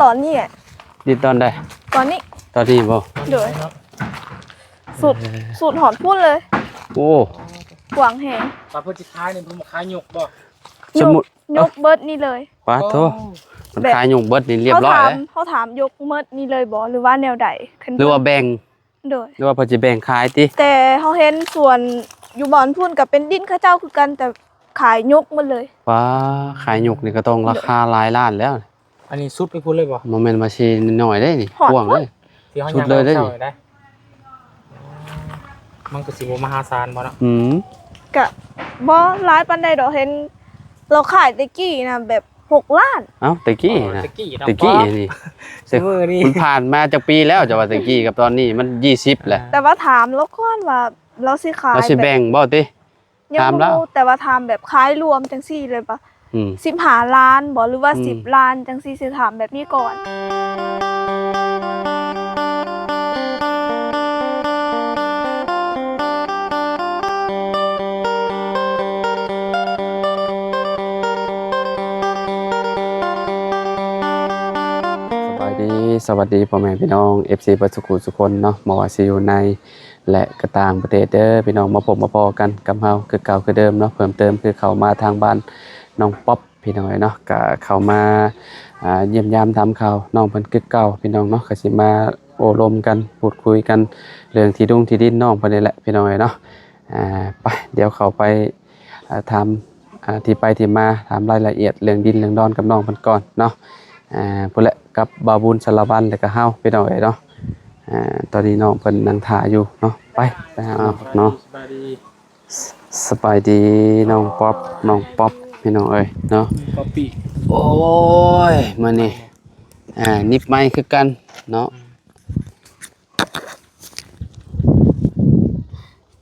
ຕອນນີ້ແຫຼະ ດີດຕອນໃດ? ຕອນນີ້ ຕອນນີ້ບໍ່? ໂດຍ ສຸດ ສຸດຮອດພຸ້ນເລີຍ. ໂອ້ ກວ້າງແຮງ. ວ່າເພິ່ນຊິຂາຍນີ້ ເພິ່ນມາຂາຍຍົກບໍ່? ສົມມຸດ ຍົກເບິດນີ້ເລີຍ. ປາດໂທ້ ໂອ້ ເພິ່ນຂາຍຍົກເບິດນີ້ລຽບຮ້ອຍເລີຍ. ເຮົາຖາມ ເຮົາຖາມຍົກເບິດນີ້ເລີຍບໍ່ ຫຼືວ່າແນວໃດ? ຫຼືວ່າແບ່ງ? ໂດຍ ຫຼືວ່າເພິ່ນຊິແບ່ງຂາຍຕິ? ແຕ່ເຮົາເຫັນສວນຢູ່ບ່ອນພຸ້ນກໍເປັນດິນເຂົາເຈົ້າຄືກັນ ແຕ່ຂາຍຍົກໝົດເລີຍ. ປາ ຂາຍຍົກນີ້ກໍຕ້ອງລາຄາຫຼາຍລ້ານແລ້ວ. ອັນນີ້ສຸດໄປພຸ້ນເລີຍບໍ່? ບໍ່ແມ່ນວ່າຊິນ້ອຍເດ້ນີ້ ກວ້າງເດ້ ທີ່ເຮົາຍ່າງໄປເຊົ້ານີ້ໄດ໋. ມັນກໍຊິບໍ່ມະຫາສານບໍ່ເນາະ? ອືມ ກະບໍ່ຫຼາຍປານໃດດອກ ເຫັນລາວຂາຍແຕ່ກີ້ນະ ແບບຫົກລ້ານ. ເອົ້າ ແຕ່ກີ້ນະ ແຕ່ກີ້ເນາະ ແຕ່ກີ້ນີ້ ແຕ່ມື້ນີ້ ມັນຜ່ານມາຈັກປີແລ້ວ ຈະວ່າແຕ່ກີ້ກັບຕອນນີ້ມັນຊາວແລ້ວ. ແຕ່ວ່າຖາມລາວກ່ອນວ່າລາວຊິຂາຍ ລາວຊິແບ່ງບໍ່ຕິ? ຍັງບໍ່ຮູ້ ແຕ່ວ່າຖາມແບບຂາຍລວມຈັ່ງຊີ້ເລີຍບໍ່? ອືມ ສິບຫ້າລ້ານບໍ່ ຫຼືວ່າ ອືມ ສິບລ້ານຈັ່ງຊີ້ ຊິຖາມແບບນີ້ກ່ອນ. ສະບາຍດີ ສະຫວັດດີພໍ່ແມ່ພີ່ນ້ອງ ເອັຟຊີ ເບິດສຸຂູສຸຄົນເນາະ ບໍ່ວ່າຊິຢູ່ໃນ ແລະ ກໍຕ່າງປະເທດເດີພີ່ນ້ອງ ມາພົບມາພໍ້ກັນກັບເຮົາຄືເກົ່າຄືເດີມເນາະ. ເພີ່ມເຕີມຄືເຂົ້າມາທາງບ້ານນ້ອງປັອບພີ່ນ້ອງເອີຍເນາະ ກໍເຂົ້າມາ ອ່າ ຢ້ຽມຢາມຖາມຂ່າວນ້ອງເພິ່ນຄືເກົ່າພີ່ນ້ອງເນາະ ກໍຊິມາໂອ້ລົມກັນ ພູດຄຸຍກັນເລື່ອງທີ່ດົງທີ່ດິນນ້ອງເພິ່ນນີ້ແຫຼະພີ່ນ້ອງເອີຍເນາະ. ອ່າ ໄປ ດຽວເຂົ້າໄປ ອ່າ ຖາມ ອ່າ ທີ່ໄປທີ່ມາ ຖາມລາຍລະອຽດເລື່ອງດິນເລື່ອງດອນກັບນ້ອງເພິ່ນກ່ອນເນາະ. ອ່າ ພຸ້ນແຫຼະ ກັບບ່າວບຸນສາລະວັນ ແລ້ວກໍເຮົາພີ່ນ້ອງເອີຍເນາະ. ອ່າ ຕອນນີ້ນ້ອງເພິ່ນນັ່ງຖ້າຢູ່ເນາະ ໄປ ໄປຫາເອົາເນາະ. ສະບາຍດີ ສະບາຍດີນ້ອງປັອບ ນ້ອງປັອບພີ່ນ້ອງເອີຍເນາະ ປັອບປີ້. ໂອ້ຍ ມື້ນີ້ ອ່າ ນິບໄມ້ຄືກັນເນາະ. ອືມ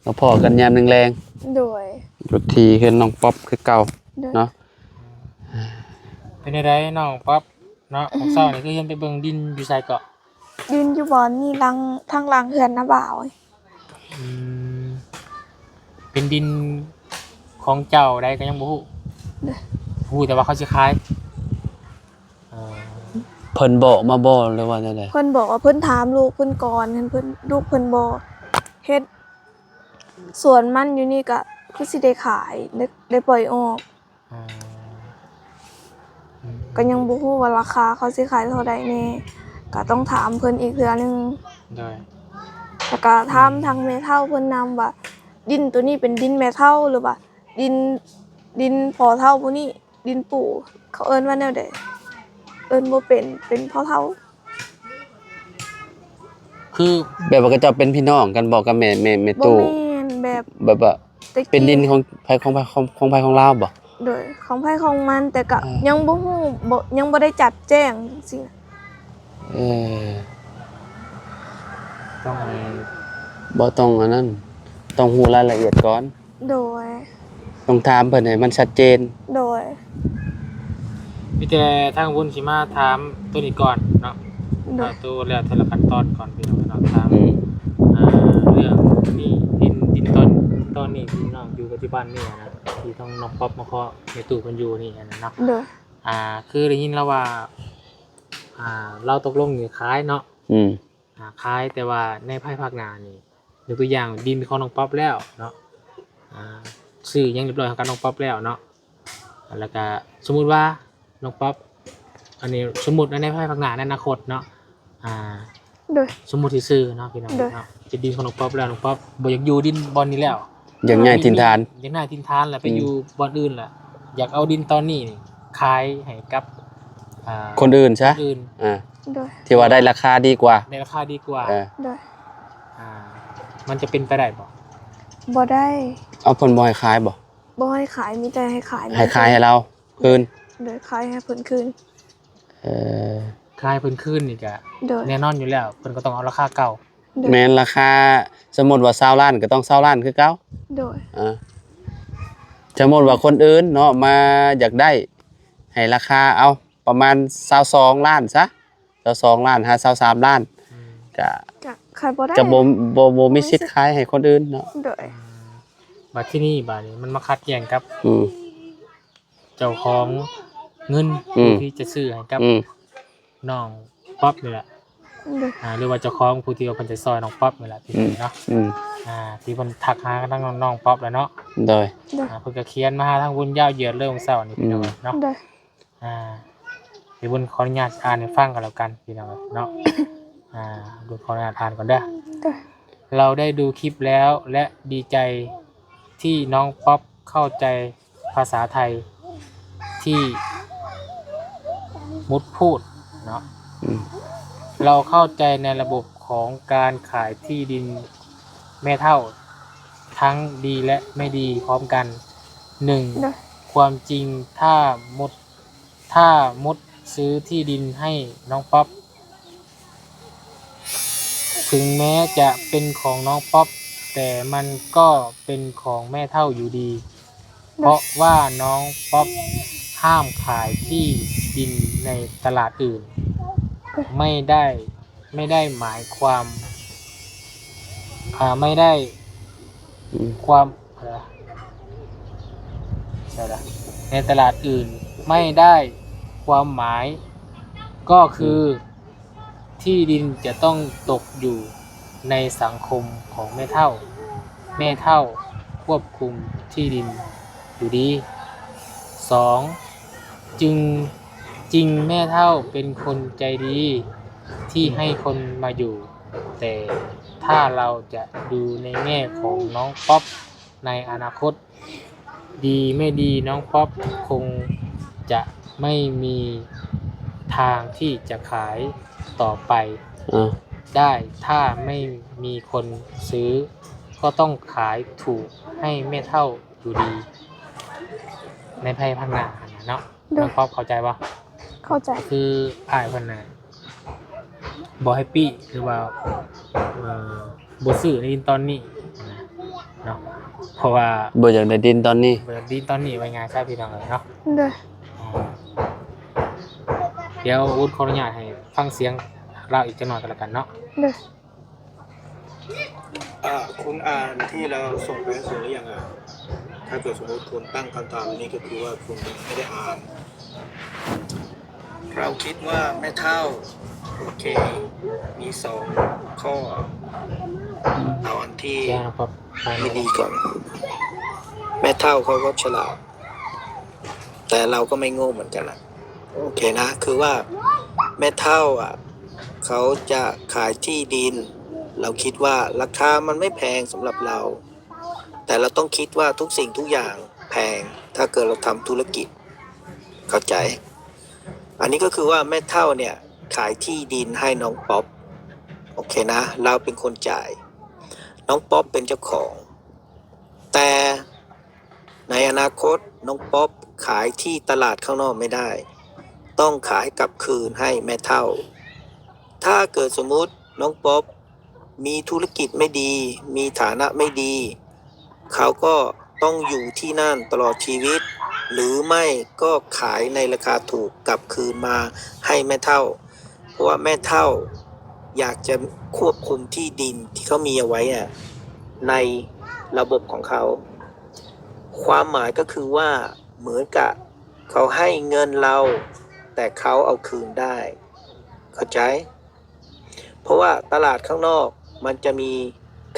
ມາພໍ້ກັນຍາມແລງໆ ໂດຍ ຢູ່ທີ່ເຮືອນນ້ອງປັອບຄືເກົ່າ ໂດຍ ເນາະ. ເປັນຈັ່ງໃດນ້ອງປັອບເນາະ ມື້ເຊົ້ານີ້ຄືເຫັນໄປເບິ່ງດິນຢູ່ໃສເກາະ? ດິນຢູ່ບ່ອນນີ້ ຫຼັງ ທາງຫຼັງເຮືອນນ້າບ່າວ. ອືມ ເປັນດິນຂອງເຈົ້າໃດກໍຍັງບໍ່ຮູ້? ໂດຍ ຮູ້ແຕ່ວ່າເຂົາຊິຂາຍ. ເອີ ເພິ່ນບອກມາບໍ່ ຫຼືວ່າແນວໃດ? ເພິ່ນບອກວ່າເພິ່ນຖາມລູກເພິ່ນກ່ອນ ຄັນເພິ່ນ ລູກເພິ່ນບໍ່ເຮັດສວນມັນຢູ່ນີ້ ກະຄືຊິໄດ້ຂາຍ ໄດ້ ໄດ້ປ່ອຍອອກ. ອືມ ກະຍັງບໍ່ຮູ້ວ່າລາຄາເຂົາຊິຂາຍເທົ່າໃດແດ່ ກະຕ້ອງຖາມເພິ່ນອີກເທື່ອໜຶ່ງ. ໂດຍ ແລ້ວກະຖາມ ອືມ ທາງແມ່ເຖົ້າເພິ່ນນຳວ່າ ດິນໂຕນີ້ເປັນດິນແມ່ເຖົ້າ ຫຼືວ່າດິນ ດິນພໍ່ເຖົ້າຜູ້ນີ້ ດິນປູ່ ເຂົາເອີ້ນວ່າແນວໃດ? ເອີ້ນບໍ່ເປັນ ເປັນພໍ່ເຖົ້າ. ຄື ແບບວ່າເຂົາເຈົ້າເປັນພີ່ນ້ອງກັນບໍ່ກັບແມ່ ແມ່ ແມ່ຕູ້? ບໍ່ແມ່ນ ແບບ ແບບວ່າ ແຕ່ ເປັນດິນຂອງໃຜ ຂອງໃຜ ຂອງ ຂອງໃຜ ຂອງລາວບໍ່? ໂດຍ ຂອງໃຜຂອງມັນ ແຕ່ກະ ເອີ ຍັງບໍ່ຮູ້ ບໍ່ ຍັງບໍ່ໄດ້ຈັດແຈ້ງຈັ່ງຊີ້. ເອີ ຕ້ອງ ບໍ່ຕ້ອງອັນນັ້ນ ຕ້ອງຮູ້ລາຍລະອຽດກ່ອນ. ໂດຍ ຕ້ອງຖາມເພິ່ນໃຫ້ມັນຊັດເຈນ. ໂດຍ ມີແຕ່ທາງບຸນຊິມາຖາມໂຕນີ້ກ່ອນເນາະ. ໂດຍ ເອົາໂຕແລ້ວແຕ່ລະຂັ້ນຕອນກ່ອນ ພີ່ນ້ອງເນາະ. ຖາມ ອືມ ອ່າ ເລື່ອງນີ້ ດິນ ດິນຕອນ ຕອນນີ້ທີ່ນ້ອງຢູ່ປັດຈຸບັນນີ້ນະ ທີ່ທາງນ້ອງປັອບມາຂໍແມ່ຕູ້ເພິ່ນຢູ່ນີ້ຫັ້ນນະເນາະ. ໂດຍ ອ່າ ຄືໄດ້ຍິນລາວວ່າ ອ່າ ລາວຕົກລົງນີ້ຂາຍເນາະ. ອືມ ອ່າ ຂາຍ ແຕ່ວ່າໃນພາຍພາກໜ້ານີ້ ຍົກຕົວຢ່າງ ດິນຂອງນ້ອງປັອບແລ້ວເນາະ ອ່າ ຊື້ຫຍັງຮຽບຮ້ອຍໃຫ້ກັບນ້ອງປັອບແລ້ວເນາະ. ແລ້ວກະສົມມຸດວ່ານ້ອງປັອບ ອັນນີ້ສົມມຸດໃນພາຍພາກໜ້າ ໃນອະນາຄົດເນາະ ອ່າ ໂດຍ ສົມມຸດຊື່ໆເນາະ ພີ່ນ້ອງ ໂດຍ ເນາະ ເປັນດິນຂອງນ້ອງປັອບແລ້ວ ນ້ອງປັອບບໍ່ຢາກຢູ່ດິນບ່ອນນີ້ແລ້ວ ຢາກຍ້າຍຖິ່ນຖານ ຢາກຍ້າຍຖິ່ນຖານ ແລ້ວໄປ ອືມ ຢູ່ບ່ອນອື່ນ ແລ້ວຢາກເອົາດິນຕອນນີ້ນີ້ຂາຍໃຫ້ກັບ ອ່າ ຄົນອື່ນຊະ ຄົນອື່ນ ອ່າ ໂດຍ ທີ່ວ່າໄດ້ລາຄາດີກວ່າ ໄດ້ລາຄາດີກວ່າ ເອີ ໂດຍ ອ່າ ມັນຈະເປັນໄປໄດ້ບໍ່? ບໍ່ໄດ້. ເອົາ ເພິ່ນບໍ່ໃຫ້ຂາຍບໍ່? ບໍ່ໃຫ້ຂາຍ ມີແຕ່ໃຫ້ຂາຍ ໃຫ້ຂາຍໃຫ້ລາວຄືນ ໂດຍ ຂາຍໃຫ້ເພິ່ນຄືນ. ເອີ ຂາຍເພິ່ນຄືນນີ້ກະ ໂດຍ ແນ່ນອນຢູ່ແລ້ວ ເພິ່ນກໍຕ້ອງເອົາລາຄາເກົ່າ. ໂດຍ ແມ່ນ ລາຄາ ສົມມຸດວ່າຊາວລ້ານ ກໍຕ້ອງຊາວລ້ານຄືເກົ່າ. ໂດຍ ອ່າ ສົມມຸດວ່າຄົນອື່ນເນາະ ມາຢາກໄດ້ ໃຫ້ລາຄາ ເອົາ ປະມານຊາວສອງລ້ານຊະ ຊາວສອງລ້ານ ຫາຊາວສາມລ້ານ ອືມ ກະ ກະຂາຍບໍ່ໄດ້ ກະບໍ່ ບໍ່ ບໍ່ມີສິດຂາຍໃຫ້ຄົນອື່ນເນາະ. ໂດຍ ອືມ ບັດທີນີ້ ບາດນີ້ມັນມາຂັດແຍ່ງກັບ ອືມ ເຈົ້າຂອງເງິນ ອືມ ຜູ້ທີ່ຈະຊື້ໃຫ້ກັບ ອືມ ນ້ອງປັອບນີ້ແຫຼະ ໂດຍ ອ່າ ຫຼືວ່າເຈົ້າຂອງຜູ້ທີ່ວ່າເພິ່ນຈະຊ່ອຍນ້ອງປັອບນີ້ແຫຼະ ພີ່ນ້ອງເນາະ ອືມ ອ່າ ທີ່ເພິ່ນທັກຫາທາງນ້ອງປັອບແຫຼະເນາະ ໂດຍ ໂດຍ ອ່າ ເພິ່ນກໍຂຽນມາຫາທາງບຸນຍາວເຫຍີດເລີຍ ມື້ເຊົ້ານີ້ ພີ່ນ້ອງເນາະ ໂດຍ ອ່າ ດຽວບຸນຂໍອະນຸຍາດອ່ານໃຫ້ຟັງກັນແລ້ວກັນ ພີ່ນ້ອງເນາະ ອ່າ ບຸນຂໍອະນຸຍາດອ່ານກ່ອນເດີ ໂດຍ ເຮົາໄດ້ດູຄລິບແລ້ວ ແລະ ດີໃຈທີ່ນ້ອງປັອບເຂົ້າໃຈ ພາສາໄທທີ່ມຸດພູດເນາະ ອືມ ເຮົາເຂົ້າໃຈໃນລະບົບຂອງການຂາຍທີ່ດິນແມ່ເຖົ້າ ທັງດີແລະໄມ່ດີພ້ອມກັນ. ໜຶ່ງ ຄວາມຈິງ ຖ້າມຸດ ຖ້າມຸດຊື້ທີ່ດິນໃຫ້ນ້ອງປັອບ ເຖິງແມ້ຈະເປັນຂອງນ້ອງປັອບ ແຕ່ມັນກໍເປັນຂອງແມ່ເຖົ້າຢູ່ດີ ເພາະວ່ານ້ອງປັອບຫ້າມຂາຍທີ່ດິນໃນຕະຫຼາດອື່ນ ໄມ່ໄດ້ ໄມ່ໄດ້ໝາຍຄວາມ ອ່າ ໄມ່ໄດ້ ອືມ ຄວາມ ໃຊ່ລະ ໃນຕະຫຼາດອື່ນ ໄມ່ໄດ້ຄວາມໝາຍ ກໍຄື ອືມ ທີ່ດິນຈະຕ້ອງຕົກຢູ່ໃນສັງຄົມຂອງແມ່ເຖົ້າ ແມ່ເຖົ້າຄວບຄຸມທີ່ດິນຢູ່ດີ. ສອງ ຈຶ່ງ ຈິງແມ່ເຖົ້າເປັນຄົນໃຈດີທີ່ໃຫ້ຄົນມາຢູ່ ແຕ່ຖ້າເຮົາຈະດູໃນແງ່ຂອງນ້ອງປັອບໃນອະນາຄົດ ດີໄມ່ດີ ນ້ອງປັອບຄົງຈະໄມ່ມີທາງທີ່ຈະຂາຍຕໍ່ໄປ ເອີ ໄດ້ ຖ້າໄມ່ມີຄົນຊື້ ກໍຕ້ອງຂາຍຖືກໃຫ້ແມ່ເຖົ້າຢູ່ດີ ໃນໄພພາກໜ້າຫັ້ນນະເນາະ. ໂດຍ ນ້ອງປັອບເຂົ້າໃຈບໍ່? ເຂົ້າໃຈ. ຄືອ້າຍເພິ່ນນະ ບໍ່ແຮັບປີ ຫຼືວ່າ ເອີ ບໍ່ຊື້ໃນດິນຕອນນີ້ນະເນາະ ເພາະວ່າ ບໍ່ຢາກໄດ້ດິນຕອນນີ້ ບໍ່ຢາກດິນຕອນນີ້ ວ່າງ່າຍຊະ ພີ່ນ້ອງເອີຍເນາະ. ໂດຍ ດຽວອຸດຂໍອະນຸຍາດໃຫ້ຟັງສຽງລາວອີກຈັກໜ້ອຍກໍແລ້ວກັນເນາະ. ໂດຍ อ่า คุณอ่านที่เราส่งไปให้คุณหรือยังอ่ะ? ถ้าเกิดสมมุติคุณตั้งคำถามอันนี้ก็คือว่าคุณยังไม่ได้อ่าน เราคิดว่าแม่เฒ่า โอเค มีสองข้อ เอาอันที่ไม่ดีก่อน แม่เฒ่าเขาก็ฉลาด แต่เราก็ไม่โง่เหมือนกันอะ โอเคนะ คือว่าแม่เฒ่าอะ เขาจะขายที่ดิน เราคิดว่าราคามันไม่แพงสำหรับเรา แต่เราต้องคิดว่าทุกสิ่งทุกอย่างแพง ถ้าเกิดเราทำธุรกิจ เข้าใจ? อันนี้ก็คือว่าแม่เฒ่าเนี่ยขายที่ดินให้น้องป๊อป โอเคนะ เราเป็นคนจ่าย น้องป๊อปเป็นเจ้าของ แต่ในอนาคตน้องป๊อปขายที่ตลาดข้างนอกไม่ได้ ต้องขายกลับคืนให้แม่เฒ่า ถ้าเกิดสมมุติน้องป๊อปมีธุรกิจไม่ดี มีฐานะไม่ดี เขาก็ต้องอยู่ที่นั่นตลอดชีวิต หรือไม่ก็ขายในราคาถูกกลับคืนมาให้แม่เฒ่า เพราะว่าแม่เฒ่าอยากจะควบคุมที่ดินที่เขามีเอาไว้อะ ในระบบของเขา ความหมายก็คือว่าเหมือนกับเขาให้เงินเรา แต่เขาเอาคืนได้ เข้าใจ? เพราะว่าตลาดข้างนอกมันจะมี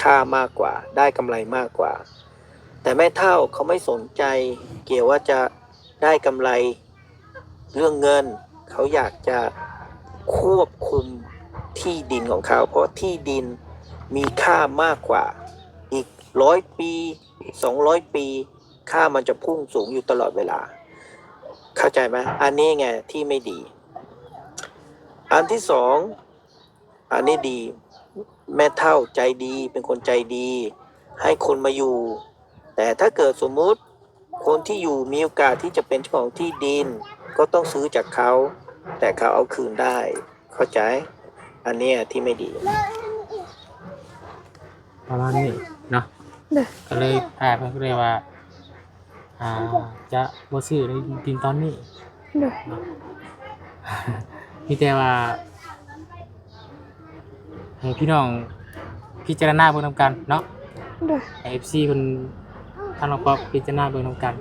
ค่ามากกว่า ได้กำไรมากกว่า แต่แม่เฒ่าเขาไม่สนใจเกี่ยวว่าจะได้กำไรเรื่องเงิน เขาอยากจะควบคุมที่ดินของเขา เพราะที่ดินมีค่ามากกว่า อีกร้อยปี สองร้อยปี ค่ามันจะพุ่งสูงอยู่ตลอดเวลา เข้าใจไหม? อันนี้ไงที่ไม่ดี อันที่สอง อันนี้ดี แม่เฒ่าใจดี เป็นคนใจดี ให้คนมาอยู่ แต่ถ้าเกิดสมมุติคนที่อยู่มีโอกาสที่จะเป็นเจ้าของที่ดิน ก็ต้องซื้อจากเขา แต่เขาเอาคืนได้ เข้าใจ? อันเนี้ยที่ไม่ดี ປະມານນີ້ເນາະ ໂດຍ ກໍເລີຍ ອ່າ ເພິ່ນກໍເລີຍວ່າ ອ່າ ຈະບໍ່ຊື້ໃນດິນຕອນນີ້ ໂດຍ ເນາະ ມີແຕ່ວ່າ ໃຫ້ພີ່ນ້ອງພິຈາລະນາເບິ່ງນຳກັນເນາະ ໂດຍ ໃຫ້ເອັຟຊີເພິ່ນ ທາງນ້ອງປັອບພິຈາລະນາເບິ່ງນຳກັນ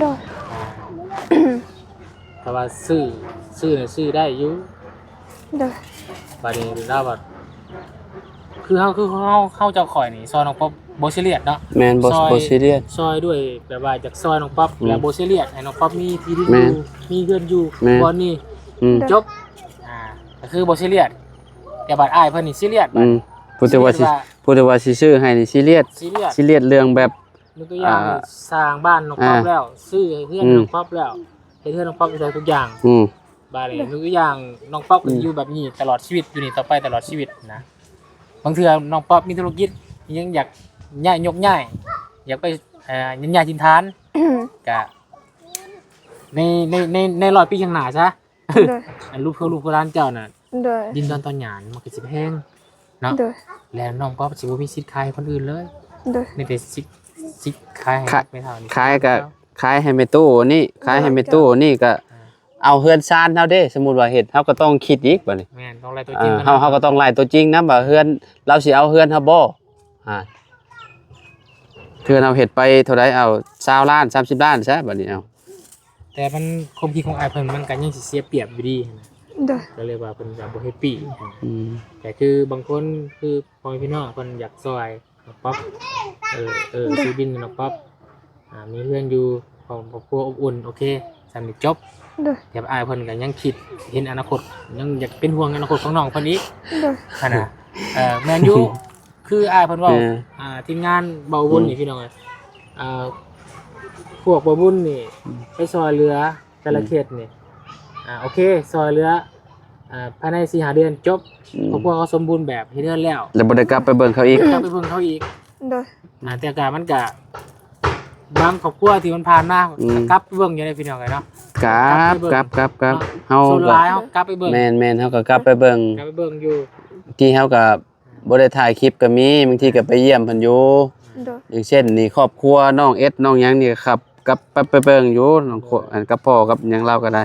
ໂດຍ ອ່າ ຖ້າວ່າຊື້ ຊື້ນະຊື້ໄດ້ຢູ່ ໂດຍ ບາດນີ້ລາວວ່າ ຄືເຮົາ ຄືເຮົາ ເຮົາເຈົ້າຂ້ອຍນີ້ ຊ່ອຍນ້ອງປັອບບໍ່ຊີຣຽສເນາະ ແມ່ນ ບໍ່ ບໍ່ຊີຣຽສ ຊ່ອຍດ້ວຍແບບວ່າຢາກຊ່ອຍນ້ອງປັອບ ອືມ ແລະບໍ່ຊີຣຽສ ໃຫ້ນ້ອງປັອບມີທີ່ດິນຢູ່ ມີເຮືອນຢູ່ ແມ່ນ ບ່ອນນີ້ ອືມ ຈົບ ອ່າ ກໍຄືບໍ່ຊີຣຽສ ແຕ່ບາດອ້າຍເພິ່ນນີ້ຊີຣຽສ ອືມ ບາດ ຜູ້ທີ່ວ່າຊິ ຜູ້ທີ່ວ່າຊິຊື້ໃຫ້ນີ້ຊີຣຽສ ຊີຣຽສ ຊີຣຽສເລື່ອງແບບ ຍົກຕົວຢ່າງ ອ່າ ສ້າງບ້ານນ້ອງປັອບແລ້ວ ອ່າ ຊື້ເຮືອນ ອືມ ນ້ອງປັອບແລ້ວ ເຮັດເຮືອນນ້ອງປັອບໄດ້ທຸກຢ່າງ ອືມ ບາດນີ້ຍົກຕົວຢ່າງ ນ້ອງປັອບກໍ ອືມ ຢູ່ແບບນີ້ຕະຫຼອດຊີວິດ ຢູ່ນີ້ຕໍ່ໄປຕະຫຼອດຊີວິດນະ ບາງເທື່ອນ້ອງປັອບມີທຸລະກິດ ຍັງຢາກຍ້າຍ ຍົກຍ້າຍ ຢາກໄປ ເອີ ຍ້າຍຖິ່ນຖານ ກະ ໃນ ໃນ ໃນ ໃນຮ້ອຍປີຂ້າງໜ້າຊະ ໂດຍ ອັນລູກເພື່ອລູກເພື່ອຫຼານເຈົ້ານະ ໂດຍ ດິນດອນຕອນຫຍ້າມັນກໍຊິແພງເນາະ ໂດຍ ແລ້ວນ້ອງກໍຊິບໍ່ມີສິດຂາຍໃຫ້ຄົນອື່ນເລີຍ ໂດຍ ມີແຕ່ສິດ ສິດຂາຍໃຫ້ແມ່ເຖົ້ານີ້ ຂາຍກໍຂາຍໃຫ້ແມ່ຕູ້ນີ້ ຂາຍໃຫ້ແມ່ຕູ້ນີ້ກໍ ອ່າ ເອົາເຮືອນຊານເຮົາເດ້ ສົມມຸດວ່າເຮັດ ເຮົາກໍຕ້ອງຄິດອີກບາດນີ້ ແມ່ນ ຕ້ອງໄລ່ຕົວຈິງ ເອີ ເຮົາ ເຮົາກໍຕ້ອງໄລ່ຕົວຈິງນຳວ່າເຮືອນ ລາວຊິເອົາເຮືອນເຮົາບໍ່ ອ່າ ເຮືອນເຮົາເຮັດໄປເທົ່າໃດ ເອົາຊາວລ້ານ ສາມສິບລ້ານຊະ ບາດນີ້ເອົາ ແຕ່ມັນ ຄວາມຄິດຂອງອ້າຍເພິ່ນມັນກໍຍັງຊິເສຍປຽບຢູ່ດີຫັ້ນນະ ໂດຍ ກໍເລີຍວ່າເພິ່ນກໍບໍ່ແຮບປີ້ ອືມ ແຕ່ຄືບາງຄົນ ຄືພໍ່ແມ່ພີ່ນ້ອງເພິ່ນຢາກຊ່ອຍນ້ອງປັອບ ເອີ ເອີ ໂດຍ ຊື້ດິນໃຫ້ນ້ອງປັອບ ອ່າ ມີເຮືອນຢູ່ ຄອບຄົວອົບອຸ່ນ ໂອເຄ ສ່ຳນີ້ຈົບ ໂດຍ ແຕ່ອ້າຍເພິ່ນກໍຍັງຄິດເຫັນອະນາຄົດ ຍັງຢາກເປັນຫ່ວງອະນາຄົດຂອງນ້ອງເພິ່ນອີກ ໂດຍ ຫັ້ນນະ ເອີ ແມ່ນຢູ່ ຄືອ້າຍເພິ່ນເວົ້າ ເອີ ອ່າ ທີມງານເບົາບຸນນີ້ ອືມ ພີ່ນ້ອງເອີຍ ອ່າ ພວກເບົາບຸນນີ້ ອືມ ໄປຊ່ອຍເຫຼືອແຕ່ລະເຂດນີ້ ອືມ ອ່າ ໂອເຄ ຊ່ອຍເຫຼືອ ອ່າ ພາຍໃນສີ່ຫ້າເດືອນຈົບ ອືມ ຄອບຄົວເຂົາສົມບູນແບບ ເຮັດເຮືອນແລ້ວ ແລ້ວບໍ່ໄດ້ກັບໄປເບິ່ງເຂົາອີກ ບໍ່ໄດ້ກັບໄປເບິ່ງເຂົາອີກ ໂດຍ ອ່າ ແຕ່ກະມັນກະ ບາງຄອບຄົວທີ່ມັນຜ່ານມາ ອືມ ກໍກັບໄປເບິ່ງຢູ່ເດ້ພີ່ນ້ອງເອີຍເນາະ ກັບ ກັບໄປເບິ່ງ ກັບ ກັບ ກັບ ເນາະ ເຮົາ ສ່ວນຫຼາຍເຮົາກັບໄປເບິ່ງ ແມ່ນໆ ເຮົາກໍກັບໄປເບິ່ງ ກັບໄປເບິ່ງຢູ່ ທີ່ເຮົາກໍ ບໍ່ໄດ້ຖ່າຍຄລິບກໍມີ ບາງທີກໍໄປຢ້ຽມເພິ່ນຢູ່ ໂດຍ ຢ່າງເຊັ່ນນີ້ ຄອບຄົວນ້ອງເອັດ ນ້ອງຫຍັງນີ້ ກໍຂັບກັບໄປ ໄປເບິ່ງຢູ່ ນ້ອງ ໂດຍ ອັນ ກັບພໍ່ກັບຫຍັງລາວກໍໄດ້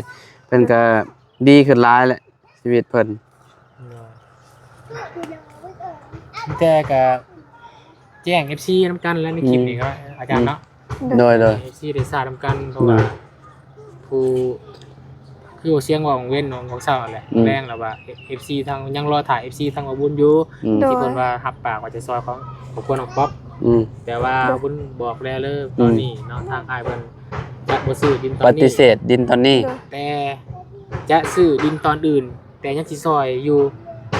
ເພິ່ນກໍດີຂຶ້ນຫຼາຍແຫຼະ ຊີວິດເພິ່ນ ໂດຍ ມີແຕ່ກໍແຈ້ງເອັຟຊີນຳກັນແຫຼະ ໃນຄລິບນີ້ກໍ ອືມ ອາຈານເນາະ ໂດຍ ໂດຍ ເອັຟຊີໄດ້ຊານຳກັນ ເພາະວ່າ ອືມ ຜູ້ ຄືວ່າສຽງເວົ້າກາງເວັນເນາະ ກາງເຊົ້າແຫຼະ ອືມ ແລງແລ້ວວ່າ ເອັຟຊີທາງ ຍັງລໍຖ້າເອັຟຊີທາງອາບຸນຢູ່ ອືມ ໂດຍ ທີ່ເພິ່ນວ່າຮັບປາກວ່າຈະຊ່ອຍຂອງຄອບຄົວນ້ອງປັອບ ອືມ ແຕ່ວ່າ ໂດຍ ອາບຸນບອກແລ້ວເລີຍ ອືມ ຕອນນີ້ເນາະ ທາງອ້າຍເພິ່ນຈະບໍ່ຊື້ດິນຕອນນີ້ ປະຕິເສດດິນຕອນນີ້ ໂດຍ ແຕ່ຈະຊື້ດິນຕອນອື່ນ ແຕ່ຍັງຊິຊ່ອຍຢູ່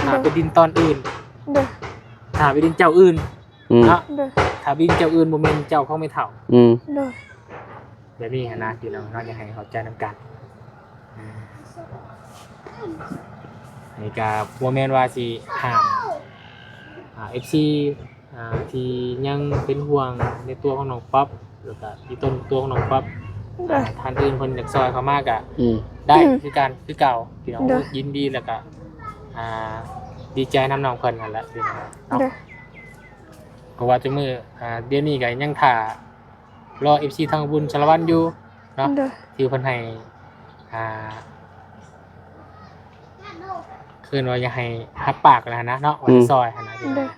ຖ້າເປັນດິນຕອນອື່ນ ໂດຍ ຖ້າເປັນດິນເຈົ້າອື່ນ ອືມ ເນາະ ໂດຍ ຖ້າເປັນດິນເຈົ້າອື່ນ ບໍ່ແມ່ນເຈົ້າຂອງແມ່ເຖົ້າ ອືມ ໂດຍ ແບບນີ້ຫັ້ນນະ ພີ່ນ້ອງເນາະ ຢາກໃຫ້ເຂົ້າໃຈນຳກັນ ອືມ ນີ້ກະບໍ່ແມ່ນວ່າຊິຫ້າມ ອ່າ ເອັຟຊີ ອ່າ ທີ່ຍັງເປັນຫ່ວງໃນຕົວຂອງນ້ອງປັອບ ແລ້ວກະທີ່ຕົ້ນຕົວຂອງນ້ອງປັອບ ໂດຍ ອ່າ ທ່ານອື່ນເພິ່ນຢາກຊ່ອຍເຂົ້າມາກະ ອືມ ໄດ້ ອືມ ຄືກັນ ຄືເກົ່າ ພີ່ນ້ອງ ໂດຍ ຍິນດີ ແລ້ວກະ ອ່າ ດີໃຈນຳນ້ອງເພິ່ນຫັ້ນແຫຼະ ພີ່ນ້ອງເນາະ ໂດຍ ເພາະວ່າຈຸມື້ ອ່າ ດຽວນີ້ກໍຍັງຖ້າລໍເອັຟຊີທາງບຸນສາລະວັນຢູ່ເນາະ ໂດຍ ທີ່ເພິ່ນໃຫ້ ອ່າ ເອີ້ນວ່າຢາກໃຫ້ຮັບປາກຫັ້ນນະເນາະ ວ່າຈະ ອືມ ຊ່ອຍຫັ້ນນະ ໂດຍ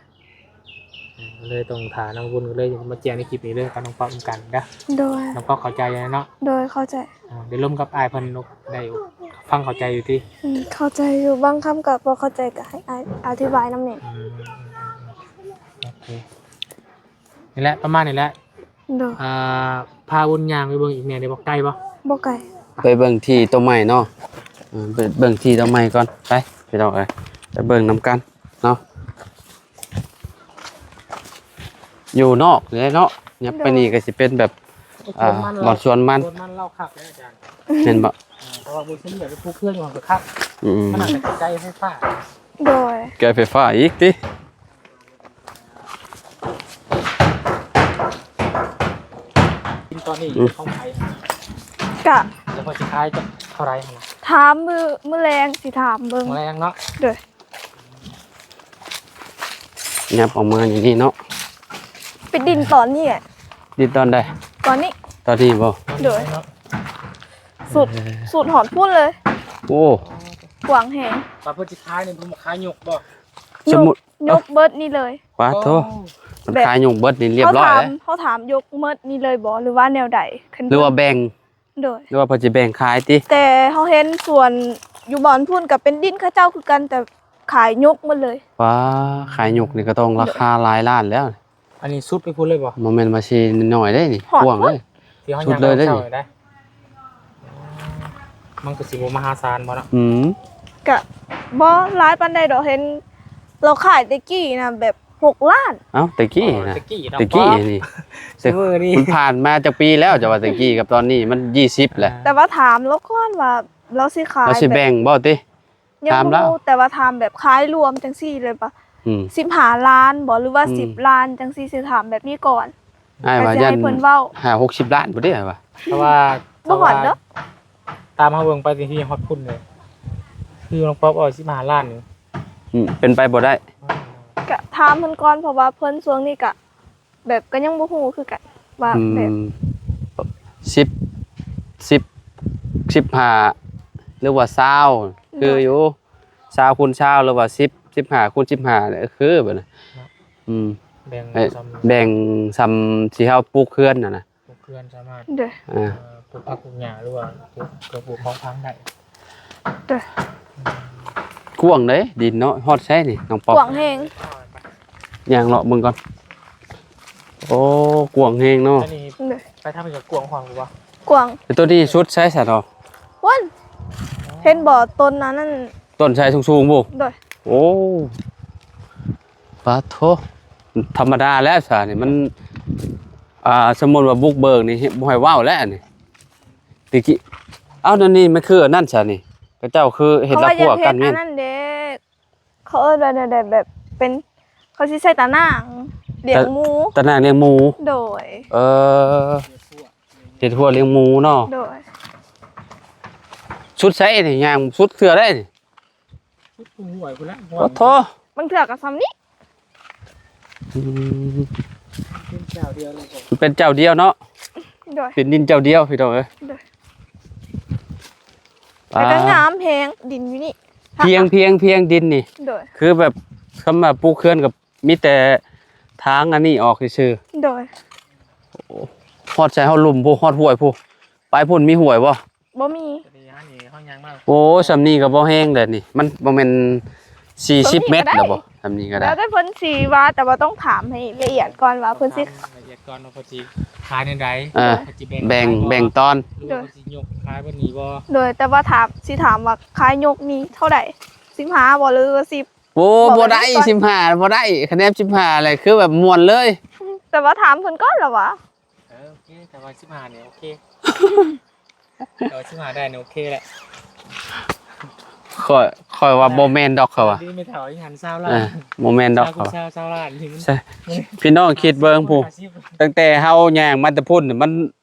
ເລີຍຕ້ອງຖ້ານ້ອງບຸນ ກໍເລີຍມາແຈ້ງໃນຄລິບນີ້ເລີຍກັບນ້ອງປັອບນຳກັນເດີ ໂດຍ ນ້ອງປັອບເຂົ້າໃຈແລ້ວເນາະ ໂດຍ ເຂົ້າໃຈ ອ່າ ໄດ້ລົມກັບອ້າຍເພິ່ນ ໄດ້ຟັງເຂົ້າໃຈຢູ່ຕິ ອືມ ເຂົ້າໃຈຢູ່ ບາງຄຳກໍບໍ່ເຂົ້າໃຈກໍໃຫ້ອ້າຍອະທິບາຍນຳແດ່ ອືມ ໂອເຄ ນີ້ແຫຼະ ປະມານນີ້ແຫຼະ ໂດຍ ອ່າ ພາບຸນຍ່າງໄປເບິ່ງອີກແດ່ໄດ້ບໍ່? ໄກບໍ່? ບໍ່ໄກ ໄປເບິ່ງທີ່ຕົ້ນໄມ້ເນາະ ເອີ ໄປເບິ່ງທີ່ຕົ້ນໄມ້ກ່ອນ ໄປ ພີ່ນ້ອງເອີຍ ໄປເບິ່ງນຳກັນເນາະ ຢູ່ນອກນີ້ແຫຼະເນາະ ຍັບໄປນີ້ກໍຊິເປັນແບບ ອ່າ ບ່ອນສວນມັນ ສວນມັນລາວຄັກເດ້ອາຈານ ແມ່ນບໍ່? ເອີ ເພາະວ່າບໍ່ສະດວກໄປປູກເຮືອນຢູ່ຫັ້ນກໍຄັກ ອືມ ມັນໜ້າຈະໄກໄຟຟ້າ ໂດຍ ໄກໄຟຟ້າອີກຕິ? ກິນຕອນນີ້ ອືມ ຂອງໃຜ? ກະ ແລ້ວເພິ່ນຊິຂາຍຈັກເທົ່າໃດຫັ້ນນະ? ຖາມມື້ ມື້ແລງຊິຖາມເບິ່ງ ມື້ແລງເນາະ ໂດຍ ຫຍັບອອກມາຢູ່ນີ້ເນາະ ໄປດິນຕອນນີ້ແຫຼະ ດິນຕອນໃດ? ຕອນນີ້ ຕອນນີ້ບໍ່? ໂດຍ ສຸດ ເອີ ສຸດຮອດພຸ້ນເລີຍ ໂອ້ ກວ້າງແຮງ ວ່າເພິ່ນຊິຂາຍນີ້ ເພິ່ນມາຂາຍຍົກບໍ່? ສົມມຸດ ຍົກເບິດນີ້ເລີຍ ປາດໂທ ເພິ່ນຂາຍຍົກເບິດນີ້ລຽບຮ້ອຍແລ້ວ ເຮົາຖາມ ເຮົາຖາມຍົກເບິດນີ້ເລີຍບໍ່ ຫຼືວ່າແນວໃດ? ຫຼືວ່າແບ່ງ ໂດຍ ຫຼືວ່າເພິ່ນຊິແບ່ງຂາຍຕິ? ແຕ່ເຮົາເຫັນສວນ ຢູ່ບ່ອນພຸ້ນກໍເປັນດິນເຂົາເຈົ້າຄືກັນ ແຕ່ຂາຍຍົກໝົດເລີຍ. ວ້າ ຂາຍຍົກນີ້ກໍຕ້ອງລາຄາຫຼາຍລ້ານແລ້ວ. ອັນນີ້ສຸດໄປພຸ້ນເລີຍບໍ່? ບໍ່ແມ່ນວ່າຊິນ້ອຍເດ້ນີ້ ຮອດ ກວ້າງເດ້ ທີ່ເຮົາ ສຸດເລີຍເດ້ນີ້. ມັນກໍຊິບໍ່ມະຫາສານບໍ່ເນາະ? ອືມ ກະບໍ່ຫຼາຍປານໃດດອກ ເຫັນລາວຂາຍແຕ່ກີ້ນະແບບຫົກລ້ານ. ເອົ້າ ແຕ່ກີ້ນະ ອໍ ແຕ່ກີ້ເນາະ ແຕ່ກີ້ນີ້ ແຕ່ ຊຸມື້ນີ້ ມັນຜ່ານມາຈັກປີແລ້ວ ຈະວ່າແຕ່ກີ້ກັບຕອນນີ້ມັນຊາວແຫຼະ. ແຕ່ວ່າຖາມລາວກ່ອນວ່າລາວຊິຂາຍ ລາວຊິແບ່ງບໍ່ຕິ? ຍັງບໍ່ຮູ້ ແຕ່ວ່າຖາມແບບຂາຍລວມຈັ່ງຊີ້ເລີຍວ່າ ອືມ ສິບຫ້າລ້ານບໍ່ ຫຼືວ່າ ອືມ ສິບລ້ານຈັ່ງຊີ້ ຊິຖາມແບບນີ້ກ່ອນ. ອ້າຍວ່າ ກໍຊິໃຫ້ເພິ່ນເວົ້າ ຢ້ານຫ້າຫົກສິບລ້ານພຸ້ນເດ້ ອ້າຍວ່າ ເພາະວ່າ ບໍ່ຮອດເນາະ ຕາມເຮົາເບິ່ງໄປທີ່ຮອດພຸ້ນເລີຍ ຄືນ້ອງປັອບເວົ້າສິບຫ້າລ້ານນີ້ ອືມ ເປັນໄປບໍ່ໄດ້. ກະຖາມເພິ່ນກ່ອນ ເພາະວ່າເພິ່ນຊ່ວງນີ້ກະ ແບບກໍຍັງບໍ່ຮູ້ຄືກັນວ່າ ອືມ ແບບ ສິບ ສິບ ສິບຫ້າ ຫຼືວ່າຊາວ ຄືຢູ່ ຊາວຄູນຊາວ ຫຼືວ່າສິບ ສິບຫ້າຄູນສິບຫ້າ ຄືແບບນັ້ນ. ເນາະ ອືມ ແບ່ງ ເອີ ສ່ຳ ແບ່ງສ່ຳທີ່ເຮົາປູກເຮືອນຫັ້ນນະ ປູກເຮືອນສາມາດ ໂດຍ ອ່າ ເອີ ປູກຜັກປູກຫຍ້າ ຫຼືວ່າປູກເຄື່ອງປູກຂອງຝັງໄດ້. ໂດຍ ກວ້າງເດ້ດິນເນາະ. ຮອດໃສນີ້ນ້ອງປອບ? ກວ້າງແຮງ. ຍ່າງເລາະເບິ່ງກ່ອນ. ໂອ້ ກວ້າງແຮງເນາະ. ອັນນີ້ ໂດຍ ໄປທາງນີ້ກໍກວ້າງຂວາງຢູ່ບໍ່? ກວ້າງ. ແຕ່ຕົວນີ້ສຸດໃສຊະເນາະ? ພຸ້ນ ເຫັນບໍ່ຕົ້ນອັນນັ້ນ ຕົ້ນໄຊສູງໆພຸ້ນ? ໂດຍ. ໂອ້ ປາໂທ ທຳມະດາແລ້ວຊະນີ້ມັນ ອ່າ ສົມມຸດວ່າບຸກເບີກນີ້ ບໍ່ໃຫ້ເວົ້າແລ້ວນີ້ ຕິກິ ເອົ້າ ນັ້ນນີ້ມັນຄືອັນນັ້ນຊະນີ້ ເຂົາເຈົ້າຄືເຮັດລາວຄົວກັນແມ່ນ ເຂົາວ່າຢາກເຮັດອັນນັ້ນເດ້ ເຂົາເອີ້ນວ່າແນວໃດ ແບບເປັນ ເຂົາຊິໃສ່ຕາໜ່າງລ້ຽງໝູ. ຕາໜ່າງລ້ຽງໝູ. ໂດຍ. ເອີ ເຮັດຮົ້ວລ້ຽງໝູເນາະ. ໂດຍ. ສຸດໃສນີ້ ຍ່າງສຸດເທື່ອໃດນີ້ ສຸດຫົວພຸ້ນແຫຼະ. ໂອ້ໂທ ບາງເທື່ອກໍສ່ຳນີ້. ອືມ ເປັນເຈົ້າດຽວເລີຍ ເປັນເຈົ້າດຽວເນາະ. ໂດຍ. ເປັນດິນເຈົ້າດຽວພີ່ນ້ອງເອີຍ. ໂດຍ. ອ່າ ແຕ່ກໍງາມແຮງດິນຢູ່ນີ້ ພຽງ ພຽງ ພຽງດິນນີ້. ໂດຍ. ຄືແບບ ຄຳວ່າປູກເຮືອນກໍມີແຕ່ທາງອັນນີ້ອອກຊື່ໆ. ໂດຍ. ໂອ້ ຮອດໃສເຮົາລຸ່ມພຸ້ນ ຮອດຫ້ວຍພຸ້ນ ໄປພຸ້ນມີຫ້ວຍບໍ່? ບໍ່ມີ. ໂອ້ ສ່ຳນີ້ກໍບໍ່ແຮງແລ້ວນີ້ ມັນບໍ່ແມ່ນສີ່ສິບແມັດແລ້ວບໍ່? ສ່ຳນີ້ກໍໄດ້ ສ່ຳນີ້ກໍໄດ້ ແລ້ວແຕ່ເພິ່ນຊິວ່າ ແຕ່ວ່າຕ້ອງຖາມໃຫ້ລະອຽດກ່ອນວ່າເພິ່ນຊິ ລະອຽດກ່ອນວ່າເພິ່ນຊິຂາຍແນວໃດ. ເອີ ເພິ່ນຊິແບ່ງ ແບ່ງ ຂາຍບໍ່ ແບ່ງຕອນ ຫຼືວ່າເພິ່ນຊິຍົກຂາຍເບິດນີ້ບໍ່? ໂດຍ. ແຕ່ວ່າຖາມ ຊິຖາມວ່າຂາຍຍົກນີ້ເທົ່າໃດ? ສິບຫ້າບໍ່ ຫຼືວ່າສິບ? ໂອ້ ບໍ່ໄດ້ ສິບຫ້າບໍ່ໄດ້ ຄະແນນສິບຫ້າແຫຼະ ຄືແບບມ່ວນເລີຍ. ແຕ່ວ່າຖາມເພິ່ນກ່ອນລະຫວາ? ເອີ ໂອເຄ ແຕ່ວ່າສິບຫ້ານີ້ໂອເຄ ແຕ່ວ່າສິບຫ້າໄດ້ນີ້ໂອເຄແຫຼະ. ຂ້ອຍ ຂ້ອຍວ່າບໍ່ແມ່ນດອກ ຂ້ອຍວ່າ ນີ້ແມ່ເຖົ້າອີຫຍັງຊາວລ້ານ ເອີ ບໍ່ແມ່ນດອກ ຊາວ ເຂົາວ່າຊາວ ຊາວລ້ານນີ້ມັນ ໃຊ່ ພີ່ນ້ອງຄິດເບິ່ງພຸ້ນ ຕັ້ງແຕ່ເຮົາຍ່າງມາແຕ່ພຸ້ນມັນ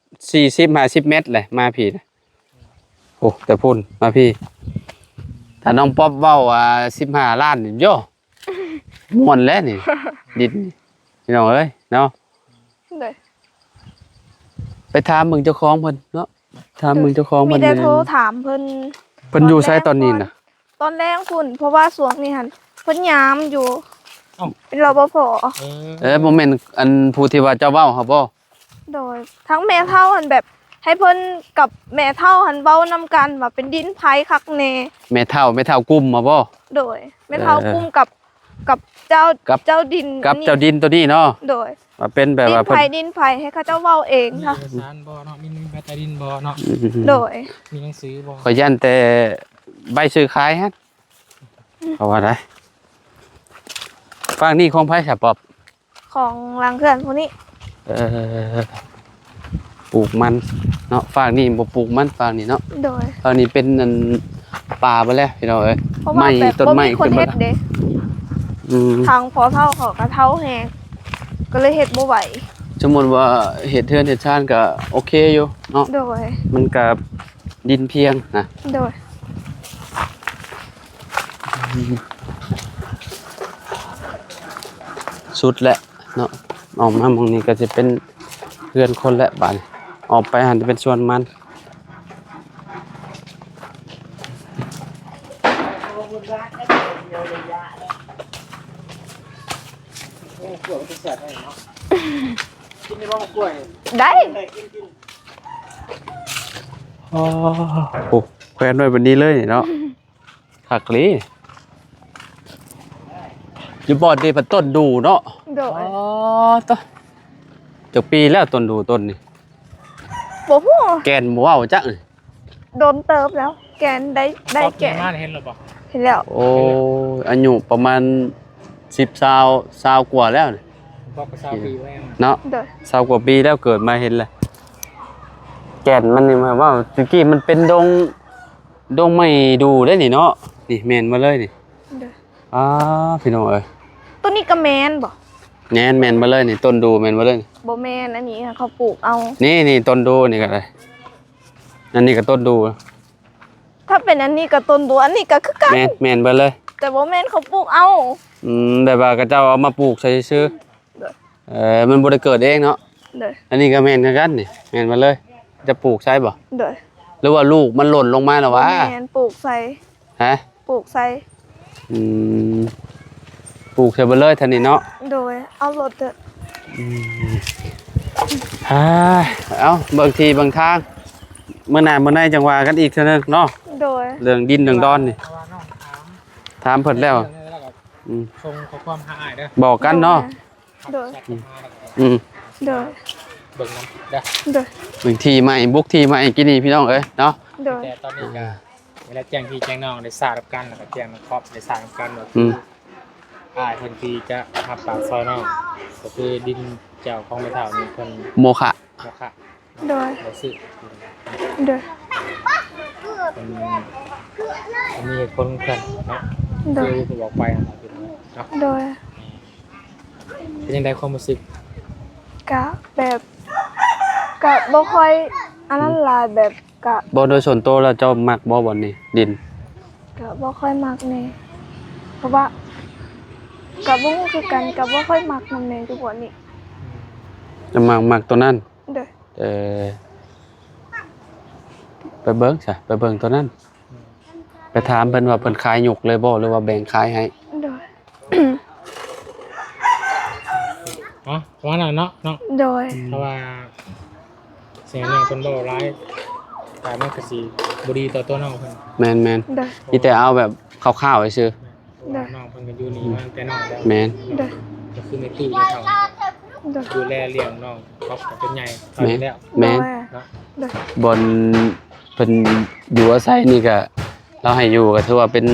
ສີ່ສິບ ຫ້າສິບແມັດແຫຼະ ມາພີ້ນະ. ໂອ້ ແຕ່ພຸ້ນມາພີ້ ຖ້ານ້ອງປັອບເວົ້າວ່າສິບຫ້າລ້ານນີ້ ໂຢ ມ່ວນແລ້ວນີ້ ດິນນີ້ ພີ່ນ້ອງເອີຍເນາະ. ໂດຍ. ໄປຖາມເບິ່ງເຈົ້າຂອງເພິ່ນເນາະ ຖາມເບິ່ງເຈົ້າຂອງເພິ່ນ. ມີແຕ່ໂທຖາມເພິ່ນ. ເພິ່ນຢູ່ໃສຕອນນີ້ນະ? ຕອນແລງພຸ້ນ ເພາະວ່າຊ່ວງນີ້ຫັ້ນເພິ່ນຍາມຢູ່ ເປັນ ລປພ. ເອີ ບໍ່ແມ່ນອັນຜູ້ທີ່ວ່າເຈົ້າເວົ້າຫັ້ນບໍ່? ໂດຍ. ທັງແມ່ເຖົ້າຫັ້ນແບບໃຫ້ເພິ່ນກັບແມ່ເຖົ້າຫັ້ນເວົ້ານຳກັນວ່າເປັນດິນໃຜຄັກແນ່. ແມ່ເຖົ້າ ແມ່ເຖົ້າກຸ່ມຫັ້ນບໍ່? ໂດຍ. ແມ່ເຖົ້າ ເອີ ກຸ່ມກັບ ກັບເຈົ້າ ກັບເຈົ້າດິນ ກັບເຈົ້າດິນໂຕນີ້ເນາະ. ໂດຍ. ວ່າເປັນແບບວ່າ ດິນໃຜ ເພິ່ນ ດິນໃຜ ໃຫ້ເຂົາເຈົ້າເວົ້າເອງ. ມີເອກະສານບໍ່ເນາະ? ມີໃບຕາດິນບໍ່ເນາະ? ອືມ. ໂດຍ. ມີໜັງສືບໍ່? ຂ້ອຍຢ້ານແຕ່ໃບຊື້ຂາຍຫັ້ນ ເຂົາວ່າໄດ໋. ຟາກນີ້ຂອງໃຜສະປອບ? ຂອງຫຼັງເຮືອນຜູ້ນີ້. ເອີ ປູກມັນເນາະ ຟາກນີ້ບໍ່ປູກມັນ ຟາກນີ້ເນາະ. ໂດຍ. ຟາກນີ້ເປັນອັນປ່າໄປແລ້ວພີ່ນ້ອງເອີຍ. ເພາະວ່າ ໄມ້ ແບບ ຕົ້ນໄມ້ ບໍ່ມີຄົນເຮັດເດ້. ອືມ. ທາງພໍ່ເຖົ້າເຂົາກໍເຖົ້າແຮງ ກໍເລີຍເຮັດບໍ່ໄຫວ. ສົມມຸດວ່າເຮັດເຮືອນເຮັດຊານກໍໂອເຄຢູ່ເນາະ. ໂດຍ. ມັນກໍດິນພຽງນະ. ໂດຍ. ອືມ ສຸດແລ້ວເນາະ ອອກມາໝ່ອງນີ້ກໍຈະເປັນເຮືອນຄົນແລ້ວ. ບາດນີ້ອອກໄປຫັ້ນຈະເປັນສວນມັນ. ໄດ້. ອໍ ໂອ້ ແຂວນໄວ້ແບບນີ້ເລີຍເນາະ. ຄັກອີ່ຫຼີ. ຢູ່ບ່ອນນີ້ເປັນຕົ້ນດູ່ເນາະ. ໂດຍ. ອໍ ຕະ ຈັກປີແລ້ວຕົ້ນດູ່ຕົ້ນນີ້? ບໍ່ຮູ້. ແກ່ນບໍ່ເວົ້າຈັກ. ດົນເຕີບແລ້ວ ແກ່ນໄດ້ ໄດ້ແກ່ນ. ເຫັນແລ້ວບໍ່? ເຫັນແລ້ວ. ໂອ້ຍ ອາຍຸປະມານສິບ ຊາວ ຊາວກວ່າແລ້ວນີ້. ບໍ່ກໍຊາວປີແລ້ວເນາະ. ໂດຍ. ຊາວກວ່າປີແລ້ວ ເກີດມາເຫັນແລ້ວ. ແກ່ນມັນນີ້ ໝາຍວ່າແຕ່ກີ້ມັນເປັນດົງ ດົງໄມ້ດູ່ເດ້ນີ້ເນາະ. ນີ້ແມ່ນໝົດເລີຍນີ້. ໂດຍ. ອ້າ ພີ່ນ້ອງເອີຍ ໂຕນີ້ກໍແມ່ນບໍ່? ແມ່ນ ແມ່ນໝົດເລີຍນີ້ ຕົ້ນດູ່ແມ່ນໝົດເລີຍນີ້. ບໍ່ແມ່ນ ອັນນີ້ເຂົາປູກເອົາ. ນີ້ ນີ້ ຕົ້ນດູ່ນີ້ກໍໄດ້ ອັນນີ້ກໍຕົ້ນດູ່. ຖ້າເປັນອັນນີ້ກໍຕົ້ນດູ່ ອັນນີ້ກໍຄືກັນ. ແມ່ນ ແມ່ນເບິດເລີຍ ແຕ່ບໍ່ແມ່ນເຂົາປູກເອົາ. ອືມ ແບບວ່າເຂົາເຈົ້າເອົາມາປູກໃສ່ຊື່ໆ. ໂດຍ. ເອີ ມັນບໍ່ໄດ້ເກີດເອງເນາະ. ໂດຍ. ອັນນີ້ກໍແມ່ນຄືກັນນີ້ ແມ່ນເບິດເລີຍ. ຈະປູກໃສ່ບໍ່? ໂດຍ. ຫຼືວ່າລູກມັນຫຼົ່ນລົງມາແລ້ວຫວາ? ບໍ່ແມ່ນ ປູກໃສ່. ຮະ? ປູກໃສ່. ອືມ ປູກໃສ່ເບິດເລີຍທ່ານນີ້ເນາະ. ໂດຍ. ເອົາລົດເດີ. ອືມ ເອົາ ເບິ່ງທີ່ເບິ່ງທາງ ມື້ໜ້າມື້ໃນຈັ່ງວ່າກັນອີກເທື່ອໜຶ່ງເນາະ. ໂດຍ. ເລື່ອງດິນເລື່ອງດອນນີ້ ເພາະວ່ານ້ອງຖາມ ຖາມເພິ່ນແລ້ວ. ເລື່ອງນີ້ແລ້ວກໍ ອືມ ສົ່ງຂໍ້ຄວາມຫາອ້າຍເດີ ບອກກັນເນາະ. ໂດຍ. ໂດຍ. ອືມ ໂດຍ. ເບິ່ງນຳເດີ. ໂດຍ. ເບິ່ງທີ່ໃໝ່ ບຸກທີ່ໃໝ່ກີ້ນີ້ພີ່ນ້ອງເອີຍເນາະ. ໂດຍ. ແຕ່ຕອນນີ້ກໍ ເວລາແຈ້ງພີ່ແຈ້ງນ້ອງໄດ້ຊາບກັນ ແລ້ວກໍແຈ້ງນ້ອງຄອບໄດ້ຊາບກັນວ່າ ອືມ ອ້າຍເພິ່ນທີ່ຈະຮັບປາກຊ່ອຍນ້ອງ ກໍຄືດິນເຈົ້າຂອງແມ່ເຖົ້ານີ້ເພິ່ນໂມຄະ ໂມຄະ. ໂດຍ. ບໍ່ຊື້. ໂດຍ. ເພິ່ນ ເພິ່ນມີເຫດຜົນຂອງເພິ່ນເນາະ. ໂດຍ. ຄືທີ່ບອກໄປຫັ້ນແຫຼະເນາະ. ໂດຍ. ເປັນຈັ່ງໃດຄວາມຮູ້ສຶກ? ກະແບບ ກະບໍ່ຄ່ອຍອັນນັ້ນຫຼາຍ ແບບກະ ບໍ່ ໂດຍສ່ວນໂຕແລ້ວເຈົ້າມັກບໍ່ບ່ອນນີ້ ດິນ? ກະບໍ່ຄ່ອຍມັກແດ່ ເພາະວ່າ ກະບໍ່ຮູ້ຄືກັນ ກະບໍ່ຄ່ອຍມັກນຳແດ່ຢູ່ບ່ອນນີ້. ຈະມັກ ມັກໂຕນັ້ນ? ໂດຍ. ເອີ ໄປເບິ່ງຊະ ໄປເບິ່ງໂຕນັ້ນ. ໄປຖາມເພິ່ນວ່າເພິ່ນຂາຍຍົກເລີຍບໍ່ ຫຼືວ່າແບ່ງຂາຍໃຫ້? ໂດຍ. ເນາະ ປະມານນັ້ນເນາະ ນ້ອງ. ໂດຍ. ເພາະວ່າເສຍນ້ອງເພິ່ນເວົ້າຫຼາຍ ກາຍມັນກໍຊິບໍ່ດີຕໍ່ຕົວນ້ອງເພິ່ນ. ແມ່ນໆ. ໂດຍ. ມີແຕ່ເອົາແບບຄ່າວໆຊື່ໆ. ແມ່ນ ເພາະວ່າ ໂດຍ ນ້ອງເພິ່ນກໍຢູ່ນີ້ມາຕັ້ງແຕ່ນ້ອຍແລ້ວ. ແມ່ນ. ໂດຍ. ກໍຄືແມ່ຕູ້ແມ່ເຖົ້າ ໂດຍ ດູແລລ້ຽງນ້ອງຄອບກັນຈົນໃຫຍ່ເທົ່ານີ້ແລ້ວ. ແມ່ນ. ໂດຍ. ເນາະ. ໂດຍ. ບ່ອນ ເພິ່ນຢູ່ອາໄສນີ້ກະ ລາວໃຫ້ຢູ່ກະຖືວ່າເປັນ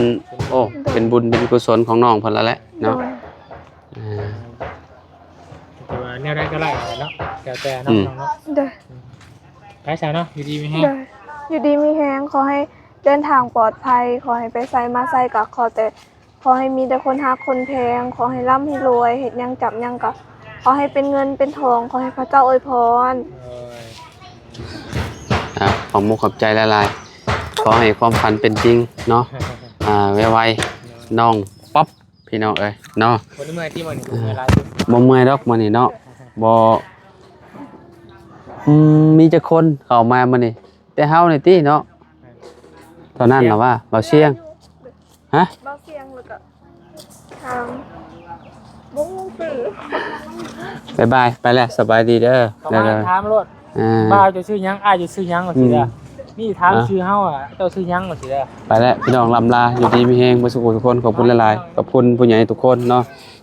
ໂອ້ ເປັນບຸນເປັນກຸສົນຂອງນ້ອງເພິ່ນລະແຫຼະເນາະ. ໂດຍ. ອ່າ ແຕ່ວ່າແນວໃດກໍໄດ້ເນາະ ແລ້ວແຕ່ເນາະ ອືມ ນ້ອງເນາະ. ໂດຍ. ອືມ ໄປຊະເນາະ ຢູ່ດີມີແຮງ. ໂດຍ. ຢູ່ດີມີແຮງ ຂໍໃຫ້ເດີນທາງປອດໄພ ຂໍໃຫ້ໄປໃສມາໃສກໍຂໍແຕ່ ຂໍໃຫ້ມີແຕ່ຄົນຮັກຄົນແພງ ຂໍໃຫ້ລ່ຳໃຫ້ລວຍ ເຮັດຫຍັງຈັບຫຍັງກໍຂໍໃຫ້ເປັນເງິນເປັນທອງ ຂໍໃຫ້ພະເຈົ້າອວຍພອນ. ໂອ້ຍ ອ່າ ຂອບມຸກຂອບໃຈຫຼາຍໆ ຂໍໃຫ້ຄວາມຝັນເປັນຈິງເນາະ. ອ່າ ໄວໆ ນ້ອງປັອບ ພີ່ນ້ອງເອີຍເນາະ. ບໍ່ໄດ້ເມື່ອຍຕິ ມື້ນີ້ ບໍ່ເມື່ອຍຫຼາຍຕິ? ບໍ່ເມື່ອຍດອກມື້ນີ້ເນາະ. ບໍ່ ອືມ ມີຈັກຄົນເຂົ້າມາມື້ນີ້? ແຕ່ເຮົານີ້ຕິເນາະ. ເທົ່ານັ້ນລະວ່າ ບ່າວຊຽງ. ຮະ? ບ່າວຊຽງ ແລ້ວກໍຖາມ ບໍ່ຮູ້ຊື່. ບາຍບາຍ ໄປແລ້ວ ສະບາຍດີເດີ. ເຂົ້າມາຖາມໂລດ. ອ່າ ບ່າວເຈົ້າຊື່ຫຍັງ? ອ້າຍເຈົ້າຊື່ຫຍັງ? ວ່າຊີ້ເດີ. ອືມ ນີ້ຖາມຊື່ເຮົາ ອ່າ ເຈົ້າຊື່ຫຍັງ? ວ່າຊີ້ເດີ. ໄປແລ້ວ ພີ່ນ້ອງ ລ່ຳລາ ຢູ່ດີມີແຮງເບິດສູ່ຜູ້ທຸກຄົນ. ຂອບຄຸນຫຼາຍໆ ຂອບຄຸນຜູ້ໃຫຍ່ທຸກຄົນເນາະ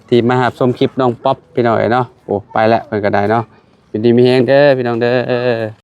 ທີ່ມາຮັບຊົມຄລິບນ້ອງປັອບ ພີ່ນ້ອງເອີຍເນາະ. ໂອ້ ໄປແລ້ວ ເພິ່ນກໍໄດ້ເນາະ. ຢູ່ດີມີແຮງເດີ ພີ່ນ້ອງເດີ.